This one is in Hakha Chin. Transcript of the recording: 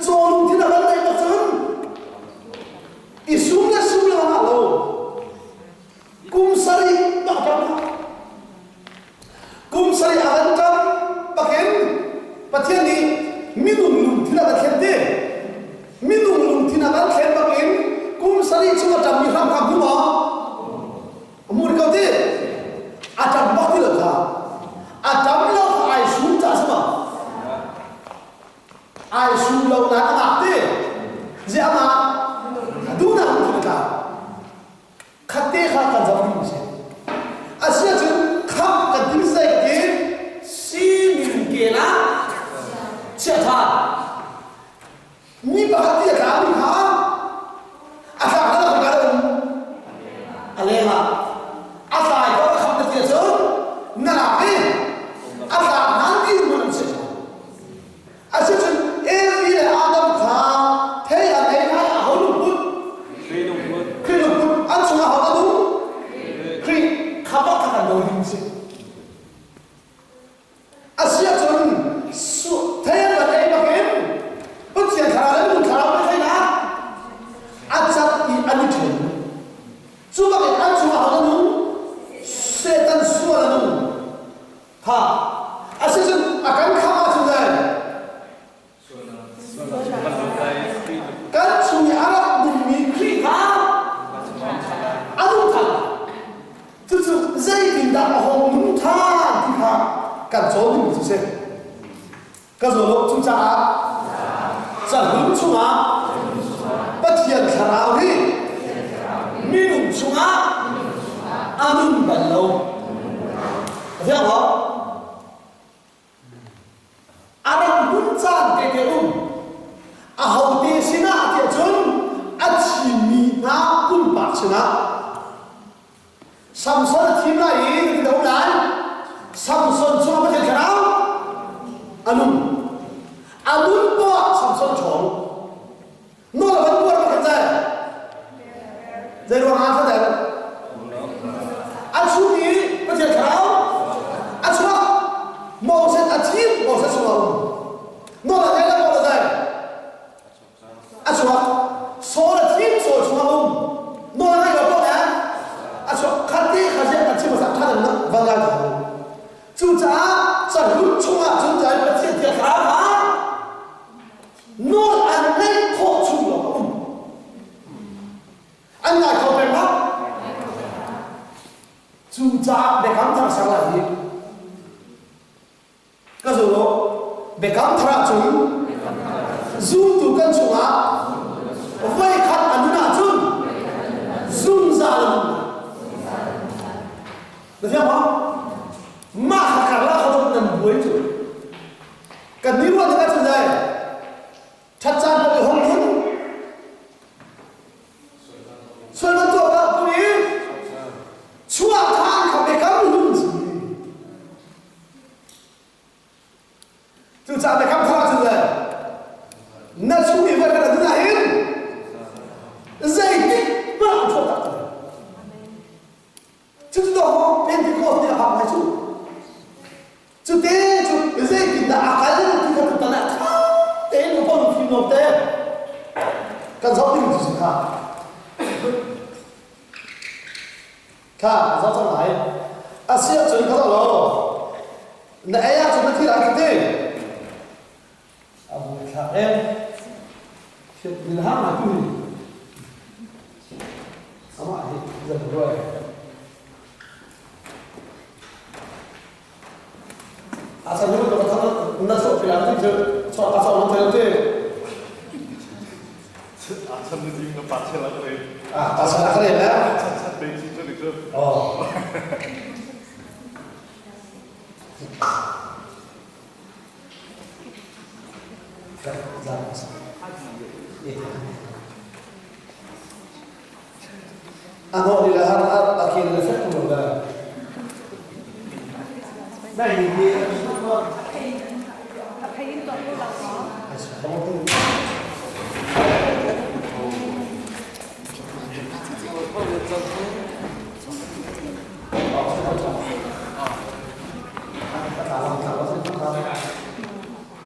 caw lungthin a van neih bak cun i sum le sum le ngah lo. Kum sarih bak ṭam Kum sarih a van ṭam bakin Pathian nih minung lungthin a van thlen te. Minung lungthin a van thlen bakin kum sarih chung a ṭammi hram kha hmu maw? A hmu ko ti. A ṭam bak ti lo kha. A ṭam lo kha ai sum ca si ma? Ai sum lo nain a ngak ti. Ziah a ngak? A duhnak lungthin a tla. Khatte kha kan zoh ding a si. Asiahcun khamh kan timi zei ka ti? Sining kel ah chiah ṭhan. Mi pakhat ti a tlami kha a tlak hlan ah ka um. A leng ah a tlai ko a khamh na ti ahcun na lak i a tlak hlan ti hmun an chiah ṭhan. Asicun Evi le Adam kha thei an ei lai aho lungput? Khrih lungput. Khrih lungput. An chungah ho dah nung? Khrih. Kha bak kha kan lo ding si. Asiahcun thei an van ei bakin Pathian thlarau le minung thlarau an theihnak a cat i an i ṭhen. Cu bakin an chungah ho dah nung? Satan sual a nung. Ha! Asicun a kan khamh ahcun le kan chung i a rak nungmi Khrih kha a nung ṭhan. Cucu zeitindah a hung nung ṭhan ti kha kan cawn dingmi cu si. Ka zaw lo cucaah cahlun chungah Pathian thlarau hi minung chungah a nun bal lo. Fiang maw? A rak nun caan te te um. Ahote sinah tiah cun a thimmi hna pumpak sinah Samson a thim lai i na ti lai. Samson cu a Pathian thlarau a nung. A nun poah Samson ṭhawng. Nawl a van buar ma khan zai. Zei ruang ah khan A chung i Pathian thlarau a chuak. Moses a thim, Moses chungah um. Nawl a ngei lo maw zai. A chuak. Saul a thim, Saul chungah um. Nawl a ngaih lo paoh eh? A chuak. Khat te kha ziah kan chim hmasa khan an van ngai hna. Cucaah cahlun chungah cun cai Pathian thiang thlarau kha nawl an ngaih khawh chung lawng a um. An ngai kho peng ma? Cucaah biakam thar ser lai hi Ka zul u. Biakam thar ahcun zumtu kan chungah voikhat a nun ahcun zungzal a nun lai. Na fiang maw? Mah kha karlak kha nan buai cu. Kan nih ruah tikah cun zei? Ṭhat caan paoh i hong nun. Sual man tuah ka pu i chuah ṭhan kha biakam hlun si. Cucaah biakam thar ahcun le na chung i voikhat a nun ahhin zeitik hmanh ah chuah tak ti Cucu dawh Pentecost nih a phak lai cu. Cute cu zeitindah a kal ti kha tutan ah ṭha tein ka pon fim lo te. Kan zoh ding cu si kha. Kha ka zoh cang lai. A si ahcun ka zoh lo. Na ei ahcun na thi lai ka ti. A bu thlak em. Fit min hang na tu ni. Amah hi zan ruai. Asa nu to ka na so pi la ti chu so a so lo te te. A chan ni ding na pa chela ka re. Ah, pa chela ka re na. Chan chan pe chi chu ni chu. Oh. A hnawh ni le har a kin le fek lo le. Na hi hi A phei in tuah ko la maw?